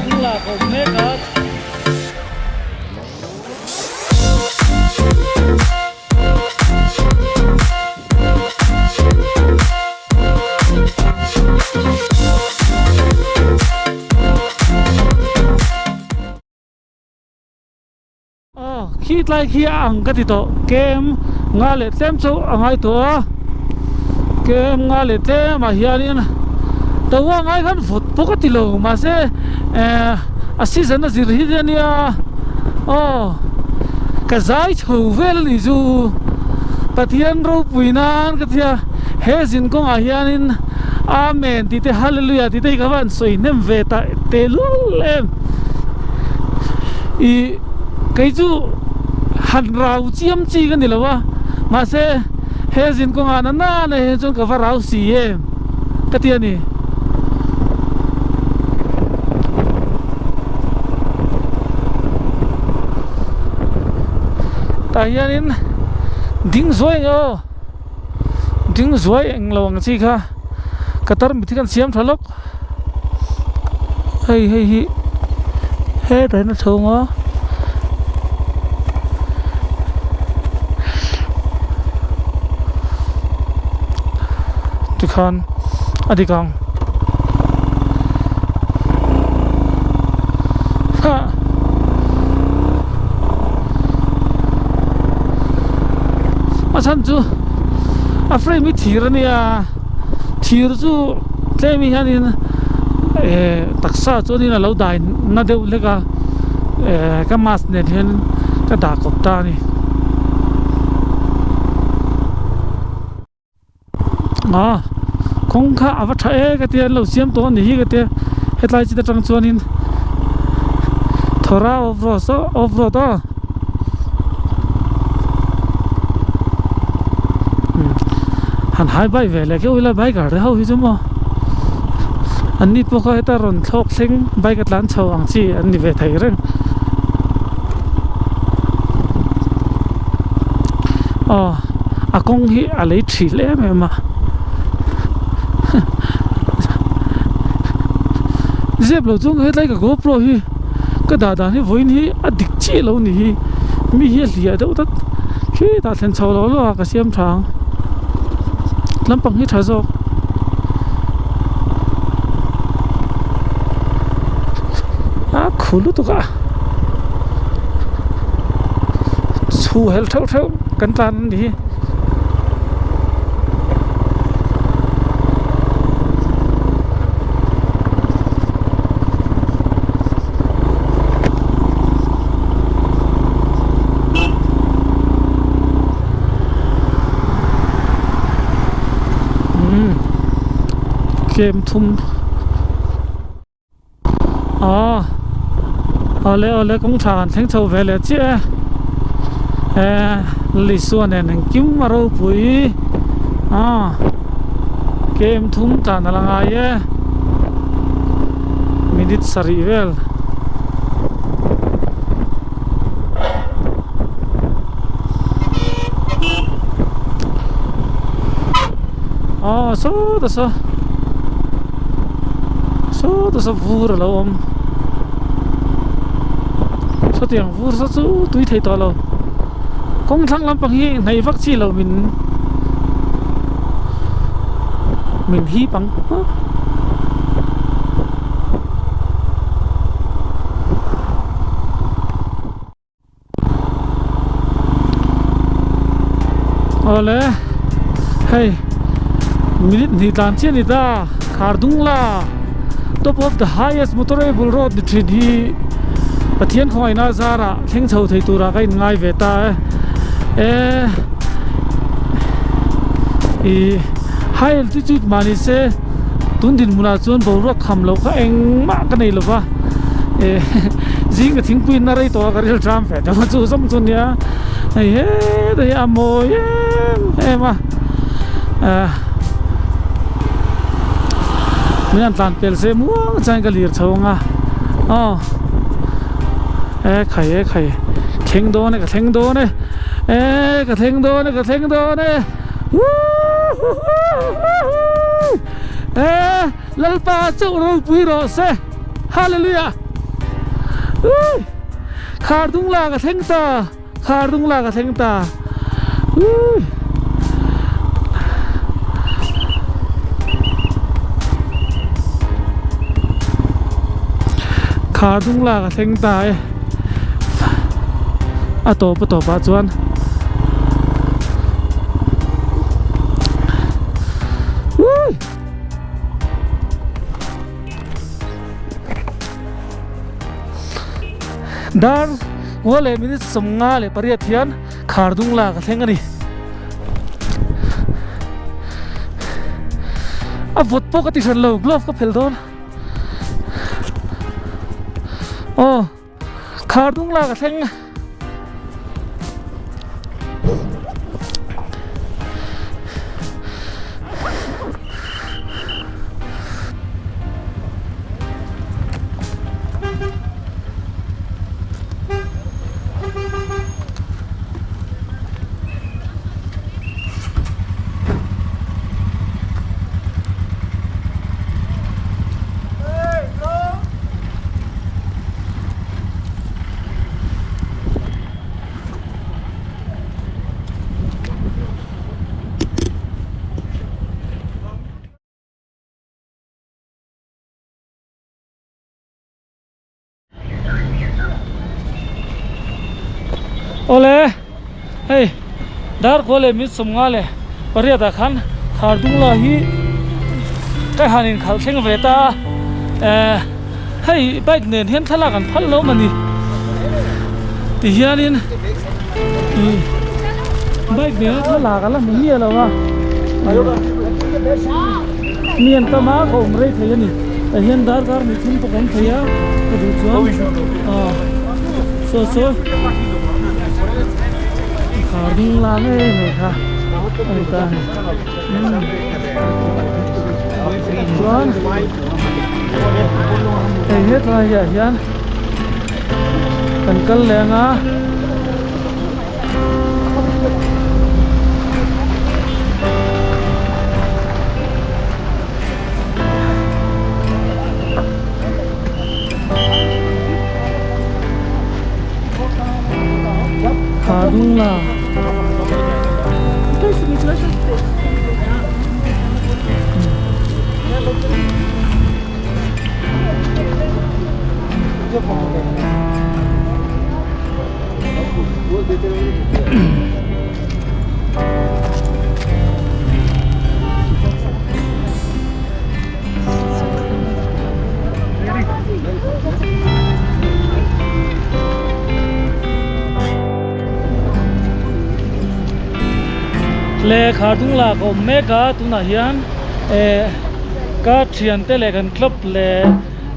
Khardung la ka awm mek a. Aw khi tlai khi a ang ka ti tawh kem nga leh tlem chu a ngai tawh a kem nga leh tlem ah hianin to a ngai khan vawt pawh ka ti lo mahse eh a season a zir hi te ania aw ka zai chho vel a nih chu Pathian ropui nan ka tia he zin kawngah hianin Amen tih te Hallelujah tih te hi ka va han sawi hnem ve ta tehlul em. Ih kei chu han rau chiam chi ka ni lo a mahse he zin kawngah na nana hian chuan ka va rau si em ka ti a ni. Tah hianin ding zuai eng aw ding zuai eng lo ang chi kha ka tarmit hi kan siam tha lawk. Hei hei hi hetah hian a chhung a tikhan a dik ang hah a chhan chu a frame hi thir a nia thir chu. Tlem hi hianin eh taksa chuanin a lo dai na deuh hlek a eh ka mask nen hian ka dah kawp ta a ni. Ah kawng kha a va tha e ka tia an lo siam tawh a ni hi ka tia hetlai chita tang chuanin thawra off road saw off road aw. Han hai bike ve leh keuh ila biker te ho hi chu maw an ni pawh kha heta rawn thlawk thleng bike a tlan chho ang chi an ni ve thei reng aw a kawng hi a lei thil em em a zep lo chuan hetlai ka GoPro hi ka dah dan hi vawiin hi a dik chiah lo ni hi mi hi a hliah deuh tlat khitah thlen chho lo lo a ka siam tha ang lampang hi tha zawk a khu lutuk a chhu hel theuh theuh kan tlan a ni hi. Kem thum ah awle awle kawng tha an thleng chho ve leh chiah e eh Lisua nen engkim a ropui ah kem thum tlan a la ngai e. Minute sarih vel. Aw sawta saw sawta saw vur a lo awm sawtiang vur saw chu tui thei tawh lo kawng thlang lampang hi hnaih vak chi lo min min hip ang. Awle hei minute hnih tlan chiah a ni ta Khardungla top of the highest motorable road ni thin hi Pathian khawngaihna zarah thleng chho thei turah ka inngai ve ta e eh ih high altitude mah ni se tun dinhmunah chuan boruak kham loh kha engmah ka nei lova eh zing ka thingpui in a rei tawh a ka ril tram ve deuh a chu zawng chu nia hei hetah hi a mawi em em a ah min han tlan pel se muang chuan ka lir chho ang a aw e khai e khai thleng dawn e ka thleng dawn e e ka thleng dawn e ka thleng dawn e. Lalpa chauh ropui rawh se. Hallelujah. Ui! Khar dung la ka thleng ta khar dung la ka thleng ta Ui! Khar dung la ka thleng ta e a tawp a tawp ah chuan Ui! Dar ngaw leh minute 58 hian khar dung lak a thleng a ni. A vawt pawh ka ti hran lo glove ka phelh dawn. Aw khar dung lak a thleng. Awle hei dar kua leh minute 58 ah khan khar dung la hi ka han in khalh thleng ve ta a eh hei bike nen hian thlalak an phal lo mani ti hianin ih bike nena thlalak a la hmu miah lo a mi an tam a ka awm rei thei a ni tah hian darkar ni thum pawh ka awm thei a ka duh chuan aw saw saw khar ding la ngei mai kha a ni ta a ni chuan hei hetlai ah hian kan kal leh anga Khar dung la. Le khar dung lah ka awm mek a tunah hian eh ka thiante leh kan club leh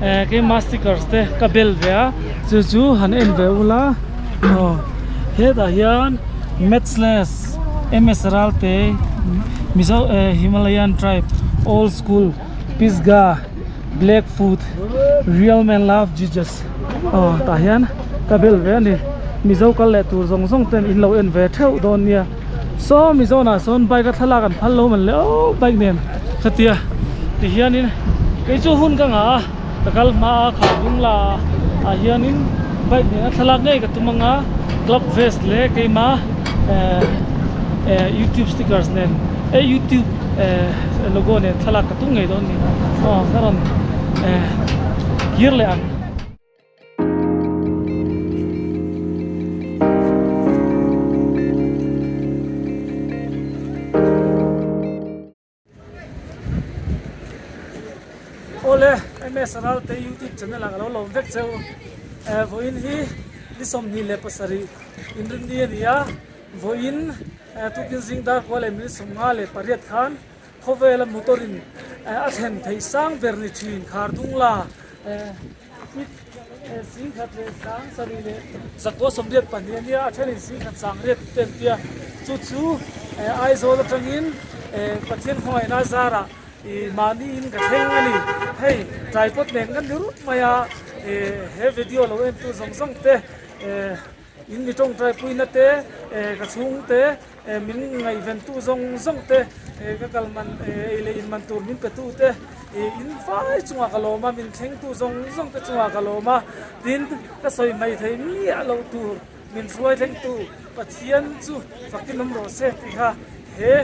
eh keima stickers te ka bel ve a chu chu han en ve ula aw hetah hian matchless ms ralte mizo eh himalayan tribe old school pisgah black foot real man love jesus aw tah hian ka bel ve a ni mizo kal leh tur zawng zawng ten in lo en ve theuh dawn nia saw mizo nah sawn bike a thlalak an phal lo man le aw bike nen khatia ti hianin kei chu hun ka ngah a ka kal hma a khar dung la ah hianin bike nena thlalak ngei ka tum anga club vest leh keima eh eh youtube stickers nen eh youtube eh logo nen thlalak ka tum ngei dawn a ni aw ka rawn eh kir leh ang. Awle MS Ralte YouTube channel ah ka lo lawm vek cheu eh vawiin hi ni 27 inrinni a ni a vawiin eh tukin zing dar kua leh minute 58 khan khawvela motor in eh a thlen theih sang ber ni thin khar dung la eh fit eh singkhat leh sang sarih leh zakua 82 a nia a thenin singkhat sang riat te an tia chu chu eh Aizawl atangin eh Pathian khawngaihna zarah ih mahni in ka thleng a ni hei tripod nen kan ni rup mai a eh he video lo en tu zawng zawng te eh in mi tawngtai puina te eh ka chhung te eh min ngaihven tu zawng zawng te eh ka kal man eh ei leh in man tur min pe tu te. Ih in vai chungah ka lawm a, min thlengtu zawng zawng te chungah ka lawm a, tin ka sawi mai thei miah loh tur min hruai thlengtu Pathian chu fakin awm rawh se tih kha he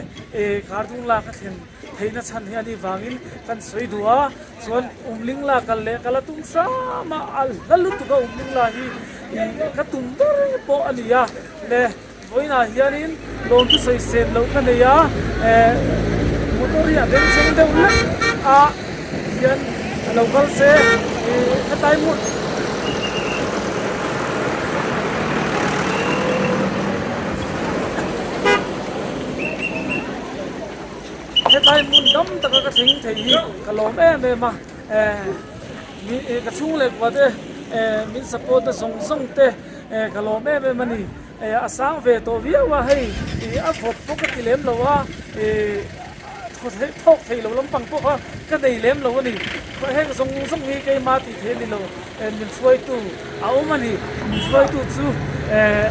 ih khardung lak a thlen theihna chhan hi a nih vangin kan sawi duh a, chuan umling la kal leh ka la tum hram a, a hla lutuk a umling la hi ih ka tum ber pawh a ni a le. Vawiinah hianin lawmthu sawi sen loh ka nei a, eh motor hi a bengchheng deuh lek a hian a lo kal se ih hetlai hmun hetlai hmun dam taka ka thleng thei hi ka lawm em em a, eh mi ka chhung leh kua te eh min support na zawng zawng te eh ka lawm em em a ni. Eh a sang ve tawh viau a hei ih a vawt pawh ka ti lem lo a ih thaw theih thawk theih lo lampang pawh kha ka nei lem lo a ni heng zawng zawng hi keima tih theih a ni lo eh min hruaitu a awm a ni min hruaitu chu eh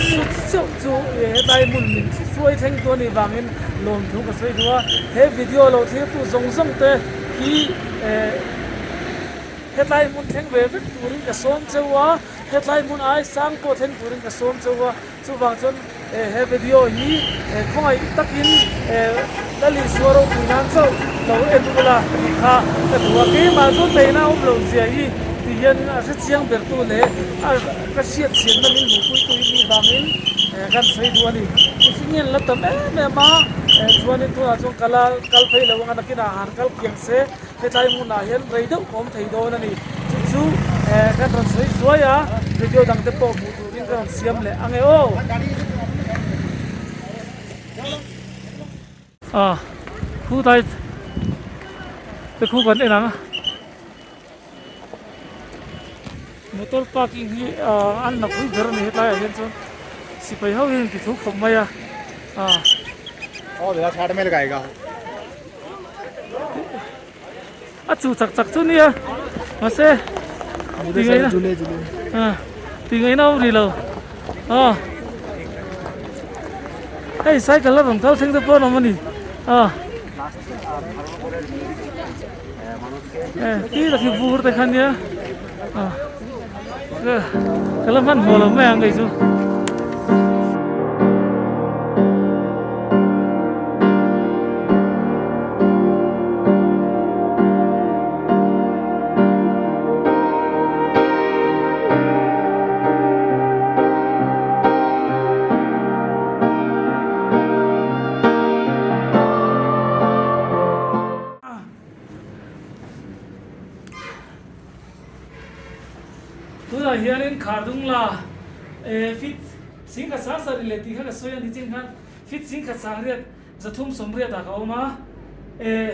chu chauh chu hetlai hmun min hruai thleng tu a nih vangin lawmthu ka sawi duh a he video lo thlirtu zawng zawng te hi eh hetlai hmun thleng ve vek turin ka sawm cheu a. Hetlai hmun ai sang pawh thleng turin ka sawm chauh a, chuvang chuan he video hi khawngaih takin Lalisua ropui nan chauh lo en ula tih kha ka duh a, keimah chu teina awm loh zia hi ti hian a hre chiang ber tu leh a ka hriat chianna min hmuhpuitu hi mi vangin kan sawi duh a ni. Mihring hi an la tam em em a, chuanin tunah chuan kal a kal phei lo anga nakinah han kal kiang se. Hetlai hmunah hian rei deuh ka awm thei dawn a ni. Chu chu kan rawn sawi zuai a, video dang te pawh hmuh turin ka rawn siam leh ang e aw. A khu tlai te khu kan en ang. Motor parking hi an la pui ber a ni hetlai ah hian chuan sipai ho hian in ti thu khawp mai a. A chu chak chak chu nia mahse ti ngaihna ti ngaihna awm rih lo a hei cycle a rawn kal thleng te pawh an awm a ni a ti tak hi vur te kha nia a ka la hmanhmawh lo mai ang kei chu. Tunah hianin Khardung la eh fit singkhat sang sarih leh tih kha ka sawi a ni chin khan fit singkhat sang riat zathum sawmriat ah ka awm a eh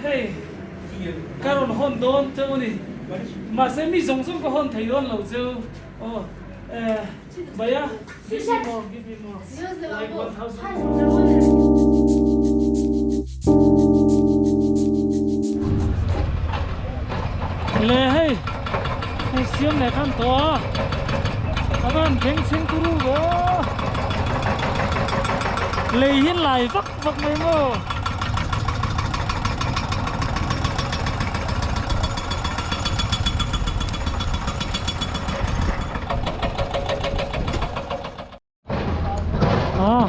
hei ka rawn hawn dawn cheu a ni mahse mi zawng zawng ka hawn thei dawn lo cheu aw eh bhaiya give me more give me more like 1000 Le hei hei siam leh khan tawh a a van thleng chhing turu ve aw lei hi lai vak vak mai maw. Ah.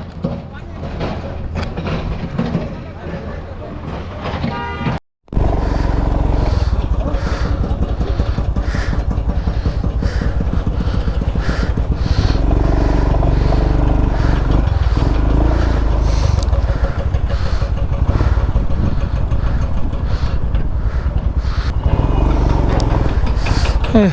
Hey.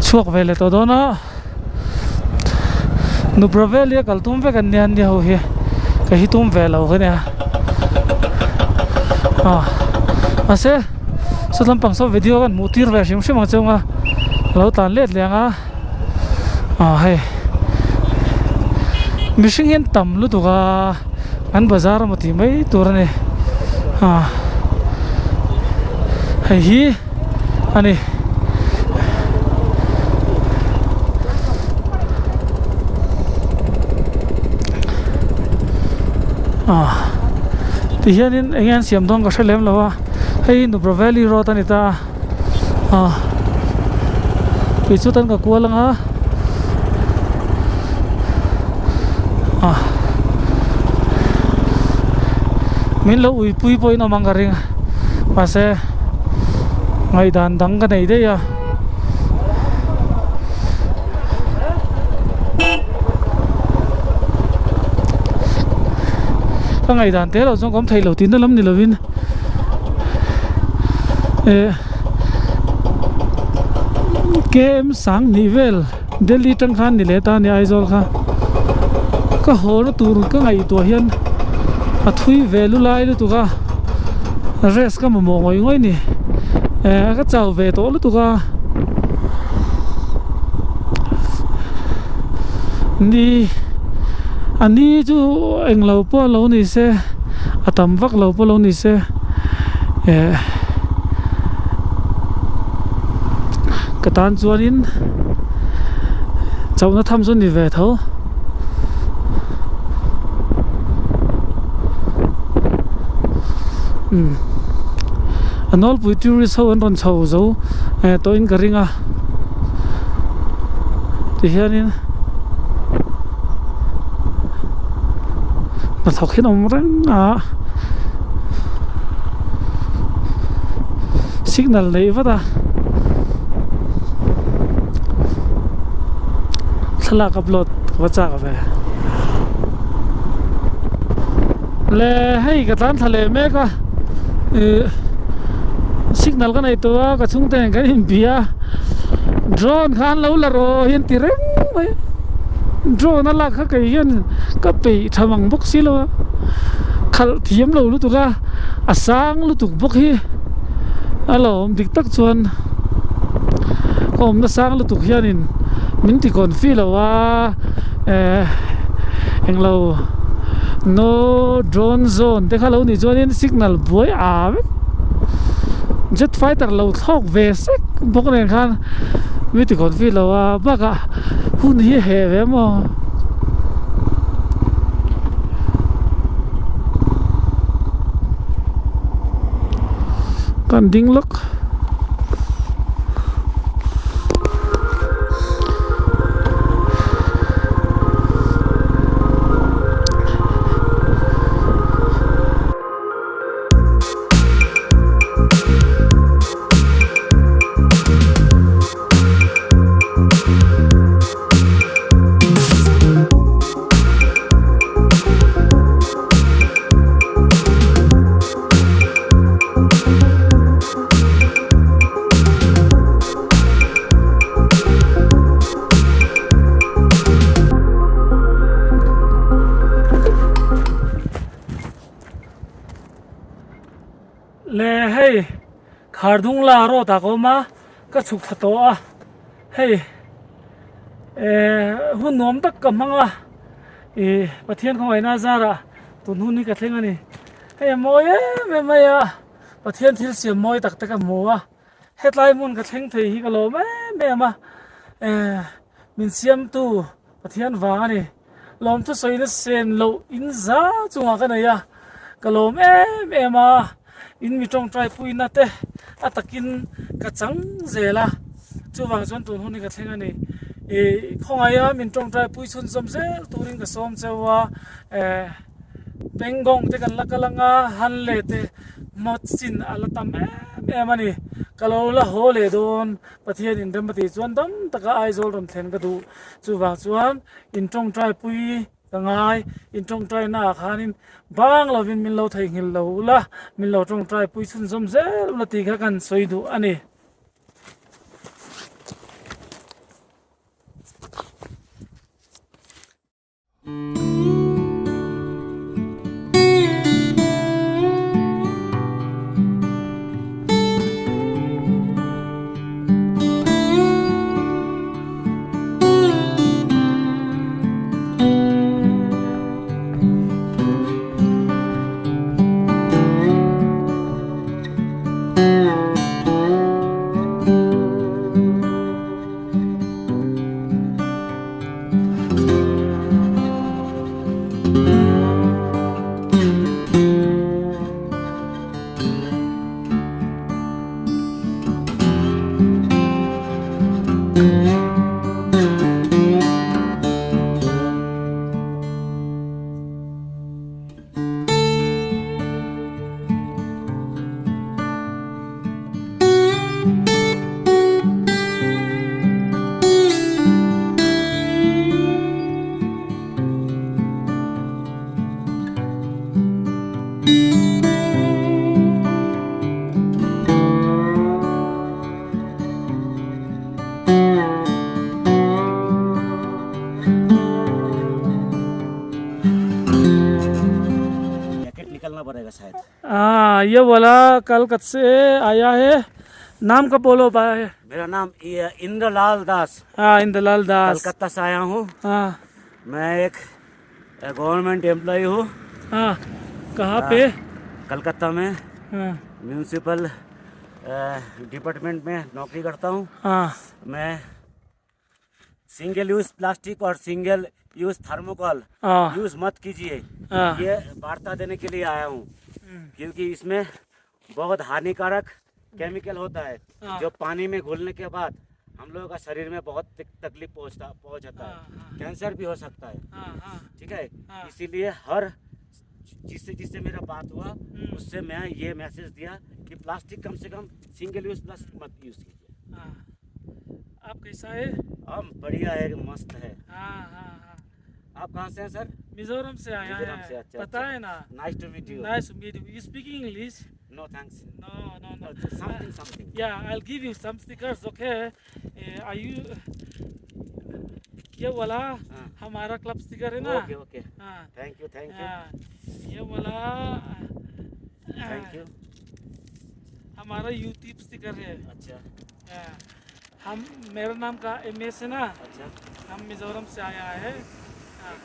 Chhuak ve leh tawh dawn a Nubra Valley a kal tum vek an nia ni ho hi ka hi tum ve lo ka nia ah mahse saw lampang saw video kan hmuh tir ve hrim hrim ang chunga lo tlan let leh ang a ah hei mihring hian tam lutuk a an bazar emaw tih mai tur a ni ah hei hi a ni. Ah tihianin eng nge an siam dawn ka hre lem lo a hei hi Nubra Valley road a ni ta a ah kei chu tan ka kual ang a ah min lo uipui pawhin awm ang ka ring a mahse ngaihdan dang ka nei daih a. Ka ngaihdan te lo chuan ka awm theih loh tihna lam ni lovin eh KM Sanghnih vel Delhi tang khan ni leh ta a ni Aizawl kha ka haw na tur ka ngaihtuah hian a thui ve lu lai lutuk a rest ka mamawh ngawih ngawih a ni eh ka chau ve tawh lutuk a ni a ni chu englo pawh lo ni se a tam vak lo pawh lo ni se eh ka tan chuanin chauhna tham chu a ni ve tho. Umm a nawlpui tourist ho an rawn chho zo eh tawhin ka ring a tihianin hnathawk hi an awm reng a signal neih vat a thlalak upload ka va chak ve le hei ka tlan thla leh mek a ih signal ka nei tawh a ka chhungte nen kan inbia a drone kha an lo la rawh hi an ti reng mai drone a lak kha kei hian ka peih tha mang bawk si lo a khalh thiam lo lutuk a a sang lutuk bawk hi a lo awm dik tak chuan ka awmna sang lutuk hianin min ti confi lo a eh englo no drone zone te kha lo nih chuanin signal buai a vek jet fighter lo thlawk ve sek bawk nen khan mi ti confi lo a bakah hun hi a heh ve maw. Kan ding lawk. Le hei khardung la road ah ka awm a ka chhuk thla tawh a hei eh hun nuam tak ka hmang a ih Pathian khawngaihna zarah tun hun hi ka thleng a ni hei a mawi em em mai a Pathian thil siam mawi tak te ka hmu a hetlai hmun ka thleng thei hi ka lawm em em a eh min siamtu Pathian vang a ni. Lawmthu sawina sen loh in za chungah ka nei a, ka lawm em em a, in mi tawngtai puina te a takin ka chang zel a, chuvang chuan tun hun hi ka thleng a ni. Ih khawngaih a min tawngtai pui chhunzawm zel turin ka sawm cheu a, eh Pengong te kan la kal anga Hanle te hma chin a la tam em em a ni, ka lo la haw leh dawn Pathian in rem a tih chuan dam taka Aizawl rawn thlen ka duh. Chuvang chuan in tawngtai pui ka ngai, in tawngtai naah khanin bang lovin min lo theihnghilh lo ula, min lo tawngtai pui chhunzawm zel ula tih kha kan sawi duh a ni. Jacket निकलना पड़ेगा शायद हाँ ये वाला कलकत्ता से आया है नाम का बोलो भाई मेरा नाम ये इंद्रलाल दास हाँ इंदलाल दास कलकत्ता से आया हूँ हाँ मैं एक गवर्नमेंट एम्प्लॉय हूँ हाँ कहाँ पे कलकत्ता में हाँ म्यूनसिपल डिपार्टमेंट में नौकरी करता हूँ हाँ मैं single use plastic और single use thermocol हाँ यूज मत कीजिए हाँ ये वार्ता देने के लिए आया हूँ क्योंकि इसमें बहुत हानिकारक केमिकल होता है हाँ। जो पानी में घुलने के बाद हम लोगों का शरीर में बहुत तकलीफ पहुँचता पहुँच जाता हाँ, है कैंसर भी हो सकता है हाँ हाँ ठीक है हाँ। इसीलिए हर जिससे जिससे मेरा बात हुआ हम्म। उससे मैं ये मैसेज दिया कि प्लास्टिक कम से कम single use plastic मत यूज़ कीजिए हाँ आप कैसा है हम बढ़िया है मस्त है हाँ हाँ हाँ आप कहाँ से हैं सर मिजोरम से आया मिजोरम है से, अच्छा, पता अच्छा। है ना nice to meet you nice to meet you you speaking English no thanks no no no something something Yeah, I'll give you some stickers, okay? Are you ये वाला हाँ। हमारा क्लब स्टिकर है ना ओके ओके हाँ thank you thank you हाँ, ये वाला thank you हमारा यूट्यूब स्टिकर है अच्छा हाँ, हम मेरा नाम का एम एस है ना अच्छा हम मिजोरम से आया है हाँ,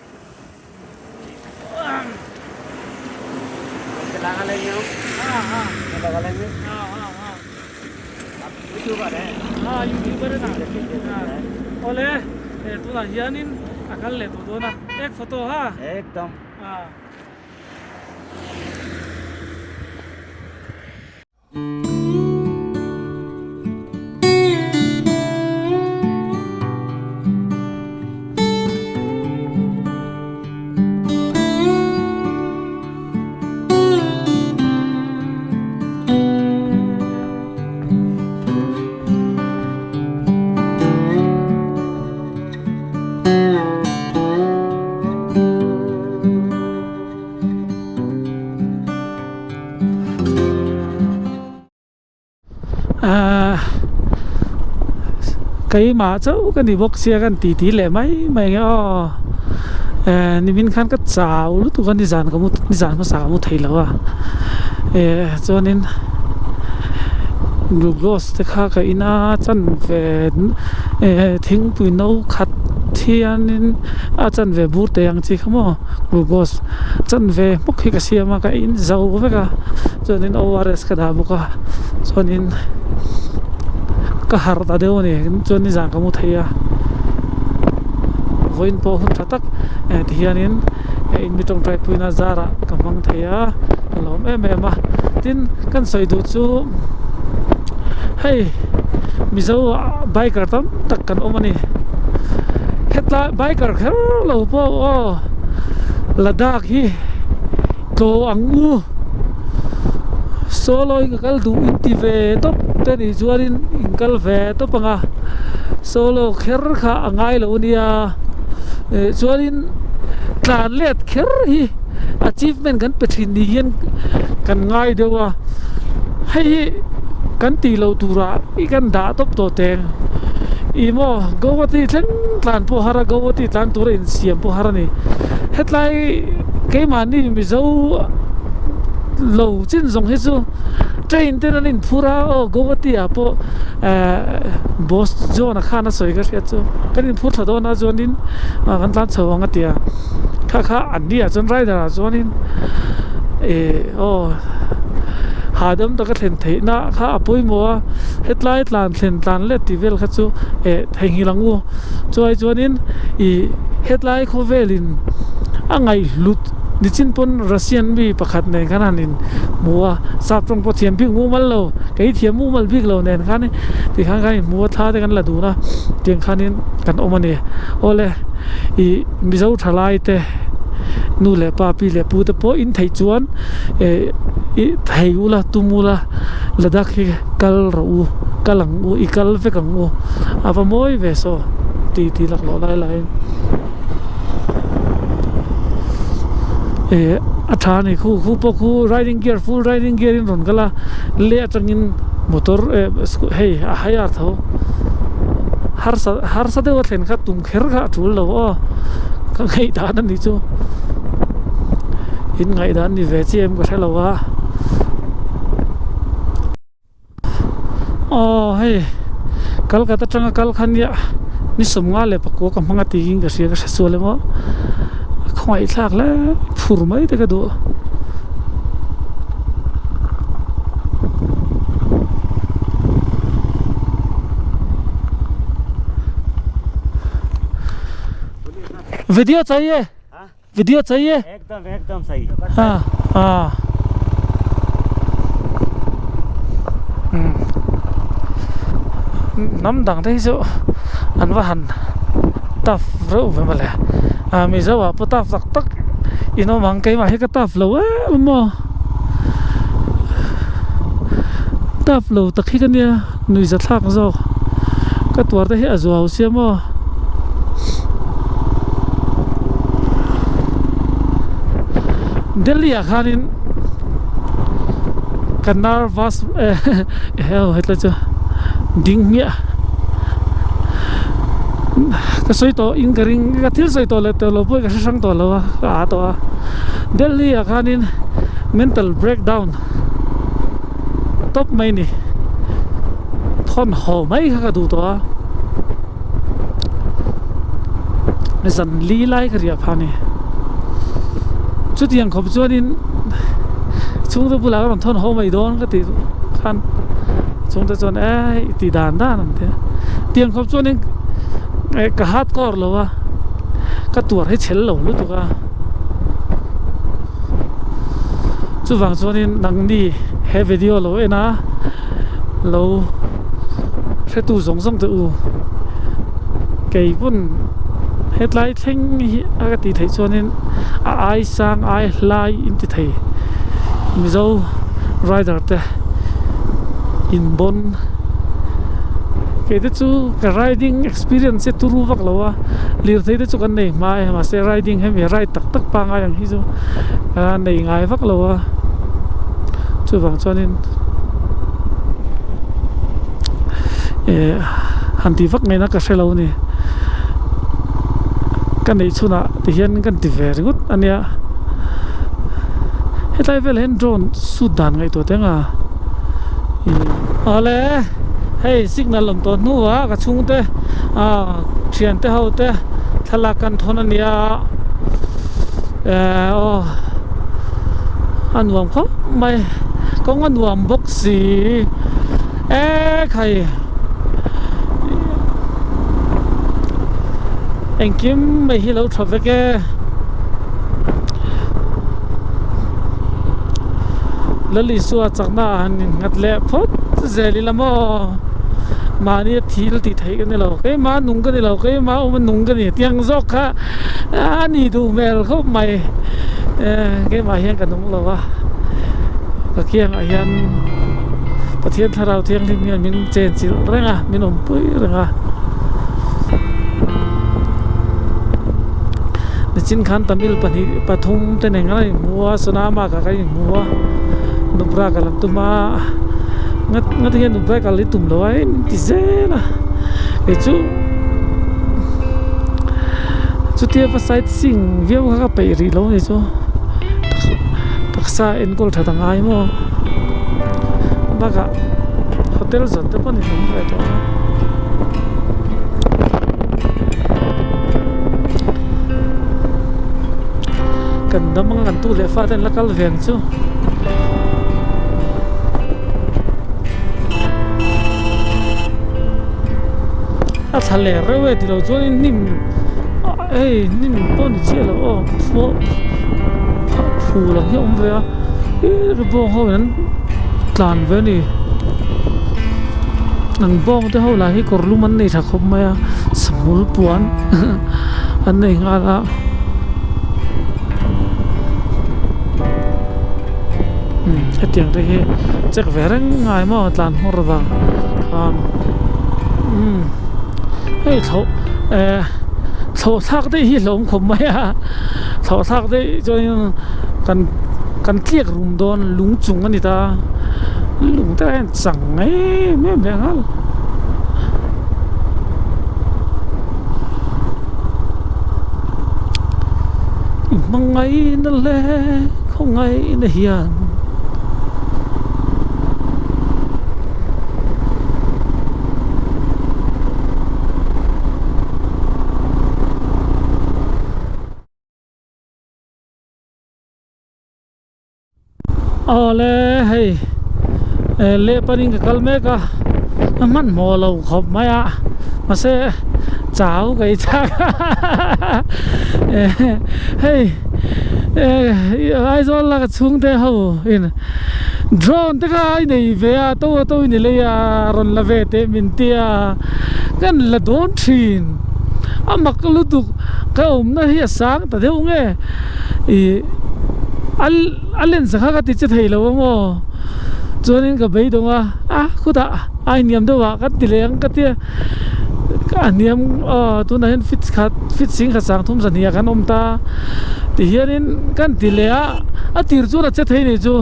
ओके लगा लेंगे हम हाँ हाँ ये लगा लेंगे हाँ हाँ हाँ आप यूट्यूबर हैं हाँ यूट्यूबर है ना ठीक है, ठीक है, हाँ ओले ए तू ना हियानिन अकल ले तो दो ना एक फोटो हाँ एकदम हाँ Keimah chauh ka ni bawk sia kan titi leh mai mai nge aw eh nimin khan ka chau lutuk a nizan ka mu nizan hmasa ka mu thei lo a eh chuanin glucose te kha ka in a chanve eh thingpui no khat hianin a chanve bur te ang chi kha maw glucose chanve hmawk hi ka siam a ka in zo vek a chuanin ORS ka dah bawk a chuanin ka harh ta deuh a ni chuan nizan ka hmu thei a vawiin pawh hun tha tak eh tihianin eh in mi tawngtai puina zarah ka hmang thei a ka lawm em em a tin kan sawi duh chu hei mizo ah biker tam tak kan awm a ni hetlai biker kher lo pawh aw Ladakh hi tlaw ang u solo in ka kal duh in ti ve tawp te nih chuanin in kal ve tawp ang a solo kher kha a ngai lo ania eh chuanin tlan let kher hi achievement kan pe thin ni hian kan ngai deuh a hei hi kan tih loh turah i kan dah tawp tawh teng ih maw Guwahati thleng tlan pawh har a Guwahati tlan tura insiam pawh har a ni hetlai keimahni Mizo lo chin zawng hi chu train ten an inphur a aw Guwahati ah pawh ehh boss John a khan a sawi ka hriat chu kan inphur thla dawn a chuanin kan tlan chho ang a ti a kha kha an ni ah chuan rider ah chuanin ih aw hahdam taka thlen theihna kha a pawimawh a hetlai tlan thlen tlan let tih vel kha chu eh theihnghilh ang u chuai chuanin ih hetlai khawvelin a ngaihhlut nichin pawn Russian mi pakhat nen khan han in hmu a sap tawng pawh thiam bik mumal lo kei thiam mumal bik lo nen khan tikhan kan inhmu a thla te kan la dun a tiang khanin kan awm a ni awle ih Mizo thalai te nu leh pa pi leh pu te pawh in theih chuan eh ih thei ula tum ula Ladakh hi kal rawh u kal ang u i kal vek ang u a va mawi ve saw tih tih laklawh lai laiin. Eh a tha a ni khu khu pawh khu riding gear full riding gear in rawn kal a leh atangin motor eh hei a hire tho harsa harsa deuh a thlen kha tum kher kha a tul lo aw ka ngaihdan a nih chu in ngaihdan ni ve chiah em ka hre lo a. Aw hei Kolkata atanga kal kha nia ni sawmnga leh pakua ka hmang a tiin ka hria ka hre sual emaw a khawngaih thlak hle phur mai te ka duh. Video chahiye video chahiye ekdam ekdam sahi ha ha hnam dang te hi chu an va han tough reuh ve mawle ah mizo ah pawh tough tak tak in awm ang keimah hi ka tough lo em maw tough lo tak hi ka nia nuihza thlak zawk ka tuar te hi a zuau sia maw. Delhi ah khanin ka nervous eheu hetlai chu ding hmiah ka sawi tawh in ka ring ka thil sawi tawh leh tawh lo pawh ka hre hrang tawh lo a ka ah tawh a Delhi ah khanin mental breakdown tawp mai a ni thawn haw mai kha ka duh tawh a. Zan li lai ka riah phah a ni chutiang khawp chuanin chhungte bulah ka rawn thawn haw mai dawn ka tih khan chhungte chuan e i ti dan dan ang te tiang khawp chuanin ka hard core lo a ka tuar hi chhel lo lutuk a chuvang chuanin nangni he video lo en a lo. Hretu zawng zawng te u kei pawn hetlai thleng hi a ka tih theih chuanin a ai sang ai hlai in ti thei Mizo rider te inbawn kei te chu ka riding experience hi turu vak lo a lirthei te chu kan nei hma e mahse riding hemi ride tak tak pangngai ang hi chu a nei ngai vak lo a chuvang chuanin. Eh han tih vak ngaihna ka hre lo a ni ka neih chhunah ti hian kan ti ve ringawt a nia hetlai velah hian drone shoot dan ngaihtuah teng a ih awle hei signal awm tawh hnuah ka chhungte ah thiante ho te thlalak kan thawn a nia eh aw a nuam khawp mai kawng a nuam bawk si e khai engkim mai hi lo tha vek e Lalisua chakna ah han nghat leh phawt zel ila maw mahni a thil tih theih ka ni lo keimah nung ka ni lo keimah awm a nung ka ni tiang zawk kha a ni duh hmel khawp mai keimah hian ka nung lo a ka kiangah hian Pathian thlarau thianghlim hian min chen chilh reng a min awmpui reng a nichin khan Tamil pahnih pathum te nen khan an inhmu a Sonama kha kan inhmu a Nubra kal an tum a ngat ngat hian Nubra kal hi tum lo a min ti zel a kei chu chutia va side seeing viau kha ka peih rih lo a ni chu taksa enkawl that a ngai maw bakah hotel zawn te pawh ni hlawm ve tawh a. Kan dam anga kan tu leh fa te an la kal ve ang chu. A thla leh reuh e tilo chuanin hnim hei hnim pawh ni chiah lo aw phul ang hi a awm ve a ih bawng ho in an tlan ve a ni an bawng te ho lah hi kawr lum an nei tha khawp mai a sahmul puan an nei nghal a hetiang te hi check ve reng ngai maw tlan hmawr vang khan umm hei thlo eh. Thlawh thlak daih hi hlawm khawp mai a, thlawh thlak daih chuanin kan kan tliak rum dawn lung chung a ni ta, lung te hian chang em em leh nghal. I hmangaihna leh khawngaihna hian. Awle hei leh panin ka kal mek a a hmanhmawh lo khawp mai a mahse chau ka i chak hei Aizawl la ka chhungte ho in Drone te kha i nei ve a to a to i ni lei a rawn la ve teh min ti a kan la dawn thin a mak lutuk ka awmna hi a sang ta deuh nge ih a a len sa kha ka ti che thei lo ang aw chuanin ka beidawng a a khutah a inhniam deuh ah kan ti leh ang ka tia a hniam aw tunah hian fit khat fit sing khat sang thum zahnih ah kan awm ta tihianin kan ti leh a a tir chuan a che thei nih chu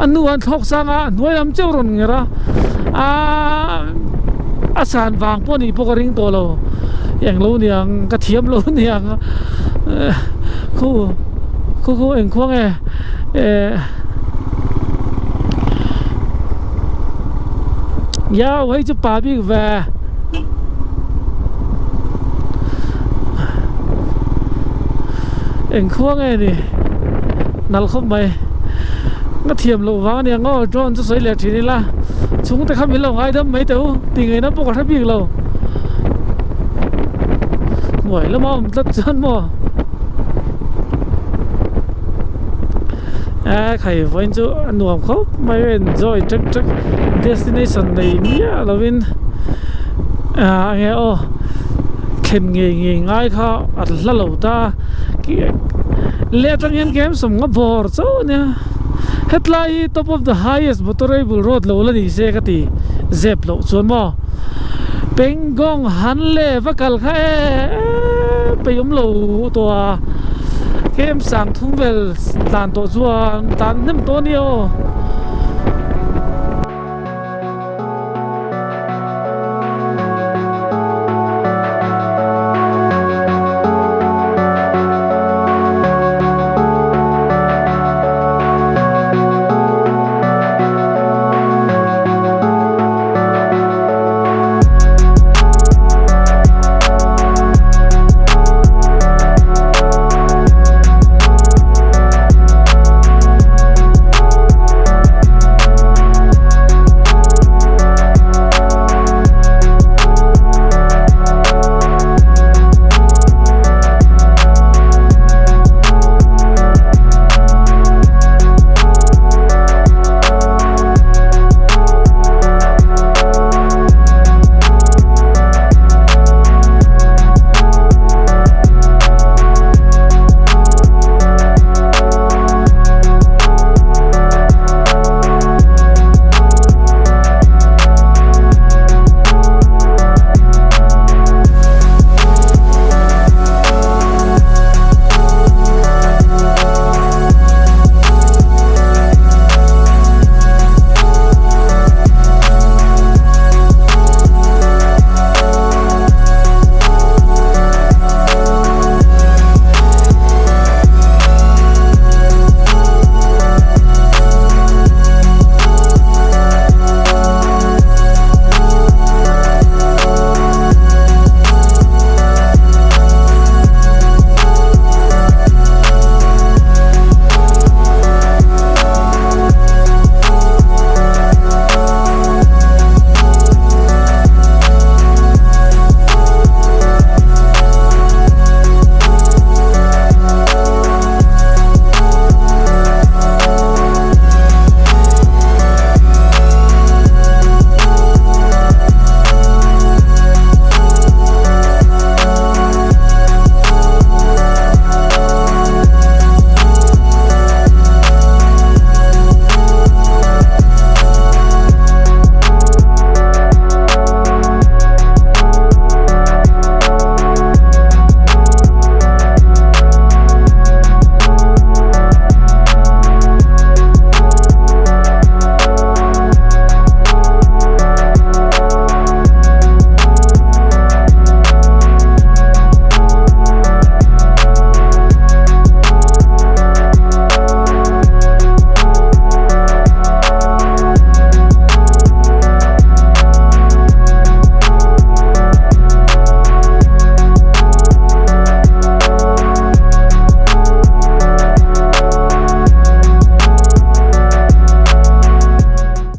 a nu an thlawk sang a a hnuai lam chauh rawn nger a aaa a san vang pawh nih pawh ka ring tawh lo englo niang ka thiam lo niang khu khu khu engkhua nge eh Iau hei chu pa bik ve. Eng khua nge ni nal khawp mai ka thiam loh vang ania ngaw drone chu sawi leh thin ila chhungte kha min lo ngaidam mai teh u tih ngaihna pawh ka hre bik lo hnuai lama awm tlat chuan maw. A khai vawiin chu a nuam khawp mai a enjoy ṭek ṭek destination nei miah lovin ah enge aw thlen ngei ngei ngai kha a hla lo ta leh atang hian kem sawm nga bawr chauh a nia hetlai hi top of the highest motorable road lo la ni se ka ti zep loh chuan maw Pangong han leh va kal kha e peihawm lo tawh a. Kem sang thum vel tlan tawh chuan tlan hnem tawh a nia aw.